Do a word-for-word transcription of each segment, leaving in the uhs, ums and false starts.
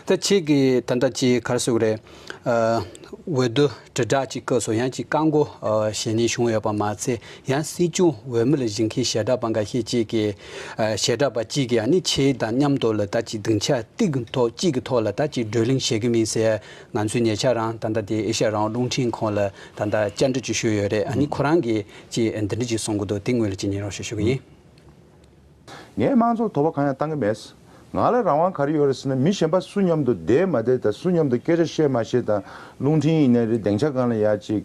ད་ཁྱེད་ཀྱིས་ད་ལྟ་ཅིག་ག་རེ་ཟེར་དགོས་རེད། ཨ། འོས་བསྡུ་དྲིལ་བསྒྲགས་ཅིག་བཀོད་སོང་། ཡང་ཅིག་བཀག་འགོག་ཨ། བྱེད་ནི་བྱུང་ཡོད་པ་མ་ཚད། ཡང་སྲིད་སྐྱོང་འོས་མི་ལ་བཞེངས་མཁན་ཞལ་གྲགས་པ་འགའ་ཤས་ཅིག་གིས། ཨ། ཞལ་གྲགས་པ་གཅིག་གིས་ཨ་ནི་ཁྱེད་དང་མཉམ་དུ་ལ་ད་ཅིག་སྡིངས་ཆ་གཅིག་གི་ཐོག་གཅིག་གི་ཐོག་ལ་ད་ཅིག་བགྲོ་གླེང་བྱེད་ཀྱི་མིན་ཟེར། ང་ཚོས་ཉེ་ཆར་རང་ད་ལྟ་དེ་ཨེ་ཤ་ཡ་རང་དབང་རླུང་འཕྲིན་ཁང་ལ་ད་ལྟ་བཅར་འདྲི་ཅིག་ཞུས་ཡོད་རེད། ཨ་ནི་ཁོ་རང་གིས་ཅིག་འདི་འདྲ་ཅིག་གསུང་གི་འདུག་དེ་ངོས་ལ་ཅིག་ཉན་རོགས་ཞུ་ཞུ་གི་ཡིན། ངས་དམངས་གཙོར་དོགས་པ་གང་ཡང་བཏང་གི་མེད། ང་ལ་རང་དབང་ག་རེ་ཡོད་རེད་ཟེར་ན། མི་གཞན་པ་སུ་མཉམ་དུ་བསྡད་མ་བསྡད་དང་། སུ་མཉམ་དུ་སྐད་ཆ་བཤད་མ་བཤད་དང་། རླུང་འཕྲིན་ཡིན་ནའི་རེད། སྡིངས་ཆ་སྒང་ལ་ཡ་ཅིག་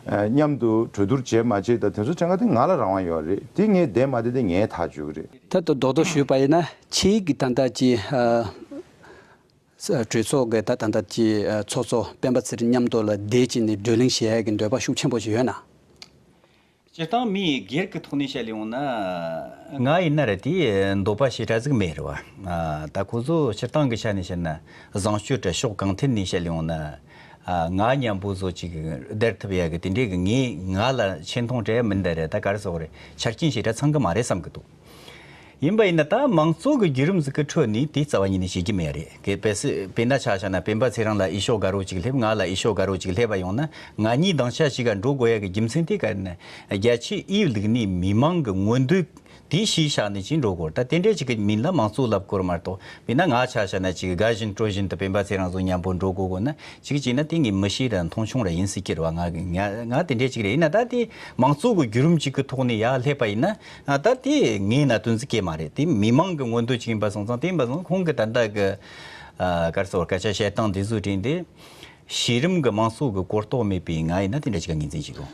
ཨ། མཉམ་དུ་གྲོས་བསྡུར་བྱེད་མ་བྱེད་དང་། དེ་ཚོ་ཐད་ཀར་དེ་ང་ལ་རང་དབང་ཡོད་རེད། དེ་ངས་བསྡད་མ་བསྡད་དེ་ངས་ཐག་གཅོད་ཀྱི་རེད། ད་ལྟ་རྡོག་རྡོག་ཞུས་པ་ཡིན་ན། ཁྱེད་ཀྱིས་ད་ལྟ་ཅིག་ཨ། གྲོས་ཚོགས་ཀྱི་ད་ད་ལྟ་ཅིག་ཨ། ཚོགས་གཙོ་སྤེན་པ་ཚེ་རིང་མཉམ་དུ་ལ་བསྡད་ཅིག་ནས་བགྲོ་གླེང་བྱེད་ཡག་གི་འདོད་པ་ཤུགས་ཆེན་པོ་ཞིག་ཡོད་ན། སྤྱིར་བཏང་མིའི་སྒེར་གྱི་ཐོག་ནས་བཤད་ཡོང་ན། ང་ཡིན་ན་ར་དེ་འདོད་པ་ཞེ་དྲག་ཟིག་མེད་རེད་བ། ཨ། ད་ཁོ་ཚོ་སྤྱིར་བཏང་གི་ཆ་ནས་བཤད་ན། བཟང་སྤྱོད་དྲ་ཕྱོགས་གང་ཐད་ནས་བཤད་ཡོང་ན། ཨ། ང་མཉམ་པོ་བཟོ་ཅིག་བསྡད་ཐུབ་ཡག་གི་དེ་འདྲའི་གི་ངས་ང་ལ་ཆེ་མཐོང་སྤྲད་མི་འདི་རེད། ད་ག་རེ་ཟེར་དགོས་རེད། ཆ་རྐྱེན་ཞེ་དྲག་ཚང་གི་མ་རེད་བསམ་གི་འདུག་ཡིན་པ་ཡིན་ན་ད་དམངས་གཙོ་གི་བརྒྱུད་རིམ་ཟིག་གི་ཁྲོད་ནས་དེ་རྩ་བ་ཉིད་ནས་བྱེད་རྒྱུ་མེད་རེད། གལ་སྲིད་དཔེར་ན་ཆ་བཞག་ན། སྤེན་པ་ཚེ་རིང་ལ་འོས་ཤོག་དགའ་རོགས་ཅིག་སླེབས། ང་ལ་འོས་ཤོག་དགའ་རོགས་ཅིག་སླེབས་པ་ཡོང་ན། ང་གཉིས་སྡིངས་ཆ་གཅིག་ག་འགྲོ་དགོས་ཡ་གི་རྒྱུ་མཚན་དེ་ག་རེ་ན། རྒྱ་ཆེའི་ཡུལ་ལུགས་ནས་མི་མང་གི་མངོན་འདོད་དེ་གཞི་བཞག་ནས་ཅིག་འགྲོ་དགོས་རེད། ད་དེ་འདྲས་ཅིག་གི་མིང་ལ་དམངས་གཙོ་ལབ་དགོས་རེད་མ་གཏོགས། དཔེར་ན་ང་ཆ་བཞག་ན་ཅིག་དགའ་བཞིན་སྤྲོ་བཞིན་དུ་སྤེན་པ་ཚེ་རིང་ཚོ་མཉམ་པོ་འགྲོ་དགོས་དགོས་ན། ཅིག་བྱས་ན་དེ་ངས་མི་ཤེས་ར་མཐོང་ཆུང་ར་ཡིན་སྲིད་ཀྱི་རེད་བ། ང་ང་ང་དེ་འདྲས་ཅིག་རེད། ཡིན་ན་ད་དེ་དམངས་གཙོ་གི་བརྒྱུད་རིམ་ཅིག་གི་ཐོག་ནས་ཡར་སླེབས་པ་ཡིན་ན། ཨ། ད་དེ་ངའི་གནད་དོན་ཟིག་གི་མ་རེད། དེ་མི་མང་གི་མངོན་འདོད་ཅིག་ཡིན་པ་སོང་ཙང་། དེ་ཡིན་པ་སོང་ཁོང་གི་ད་ལྟ་གི། ཨ། ག་རེ་ཟེར། སྐད་ཆ་བཤད་སྟངས་འདི་ཚོ་དྲན་དེ། གཞི་རིམ་གི་དམངས་གཙོ་གི་གོ་རྟོགས་མེད་པའི་ང་ཡིན་ན་དེ་འདྲ་ཅིག་ག་ངོས་འཛིན་བྱེད་དགོས།